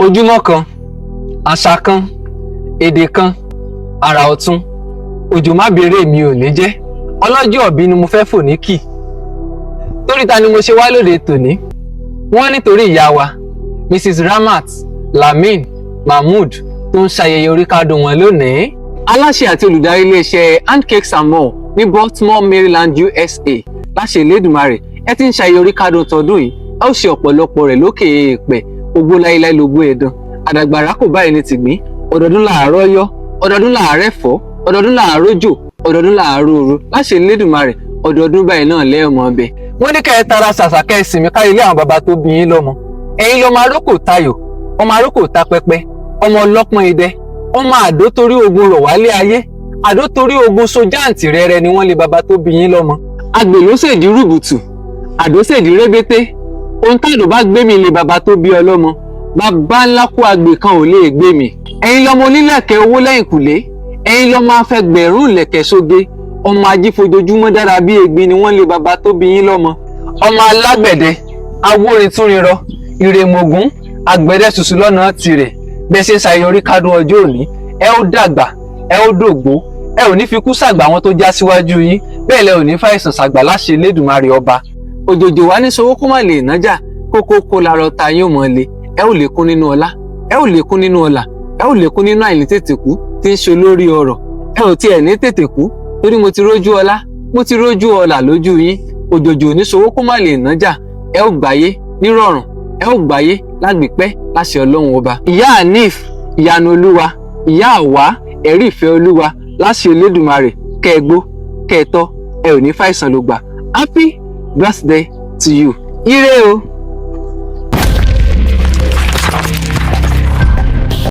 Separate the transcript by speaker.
Speaker 1: Ojúmọ́ kan, àṣà kan, èdè kan, àrà ọ̀tun, òjò má béèrè mi ò ní jẹ́. Ọlọ́jọ́ ìbí ni mo fẹ́ fò ní kì. Torí ta ni mo ṣe wá lóde tòní? Wọ́n nítorí ìyá wa, Mrs. Ramat Lamin Mahmood, tó ń ṣayẹyẹ oríkádùn wọn lónìí. Aláṣẹ àti olùdarí iléeṣẹ́ Handcakes and More ní Baltimore, Maryland, USA. Láṣẹ Elédùmarè, ẹ ti ń ṣayẹyẹ oríkádùn tọdún yìí, ẹ ó ṣe ọ̀pọ̀lọpọ̀ rẹ̀ lókè èèpẹ̀. Ogbó láíláí lógbó ẹ̀dán, àdàgbàrá kò báyìí ní tìgbín. Ọdọọdún làárọ̀ yọ, ọdọọdún làárẹ̀ fọ́, ọdọọdún làárọ̀ jò, ọdọọdún làárọ̀ òru. Láṣẹ Elédùmarè, ọdọọdún báyìí náà lẹ́ẹ̀mọ́ ọbẹ̀. Wọ́n ní kẹ́ ẹ tara ṣàṣà kẹ́ ẹ sinmi kárí ilé àwọn bàbá tó bí yín lọ́mọ. Ẹ̀yin lọ́mọ arókò tayò, ọmọ arókò ta pẹpẹ, ọmọ ọlọ́pọ́n idẹ, ọmọ àdó torí ogun rọ̀ wálé ayé, àdó torí ogun sojáǹtì rẹ̀rẹ̀ ni wọ́n lé bàbá tó bí yín lọ́mọ. Àgbè ló ṣèdí rúbùtù, àdó ṣèdí rébété. Ohun tàdó bá gbé mi lé bàbá tó bí ọlọ́mọ, bàbá ńlá kó àgbè kan ò lè gbé mi. Ẹ̀yin lọ́mọ onílẹ̀kẹ̀ owó lẹ́yìn kùlé, ẹ̀yin lọ́mọ afẹ́gbẹ̀rún lẹ̀kẹ̀ sóge, ọmọ ajífojoojúmọ́ dára bí egbin ni wọ́n lé bàbá tó bí yín lọ́mọ. Ọmọ alágbẹ̀dẹ awórin túnrinrọ ìrèmọ̀gún, àgbẹ̀dẹ ṣùṣù lọ́nà tirẹ̀. Bẹ́ẹ̀ ṣe ń ṣayẹyẹ oríkádùn ọjọ́ òní, ẹ ó dàgbà, ẹ ó dògbó, ẹ ò ní fi kú sàgbà àwọn tó já síwájú yín, bẹ́ẹ̀ lẹ ò ní fàìsàn sàgbà láṣẹ Elédùmarè ọba. Òjòjò wa ní sowó kó má lè nájà, kókó kó larọ ta yín ò mọ̀ le. Ẹ ó lékún nínú ọlá, ẹ ó lékún nínú ọlà, ẹ ó lékún nínú àìní tètè kú tí ń ṣe olórí ọrọ̀. Ẹ ò tiẹ̀ ní tètè kú, torí mo ti rójú ọlá, mo ti rójú ọlà lójú yín. Òjòjò ní sowó kó má lè nájà, ẹ ó gbáyé nírọ̀rùn, ẹ ó gbáyé lágbèpẹ́ láṣẹ Ọlọ́run ọba. Ìyá Hanif ìyanu olúwa, ìyá àwa ẹ̀rí ìfẹ́ olúwa, láṣẹ Elédùmarè, kẹ́ ẹ gbó, kẹ́ ẹ tọ́, ẹ ò ní fàìsàn ló gbà. Happy birthday to you. Ire o.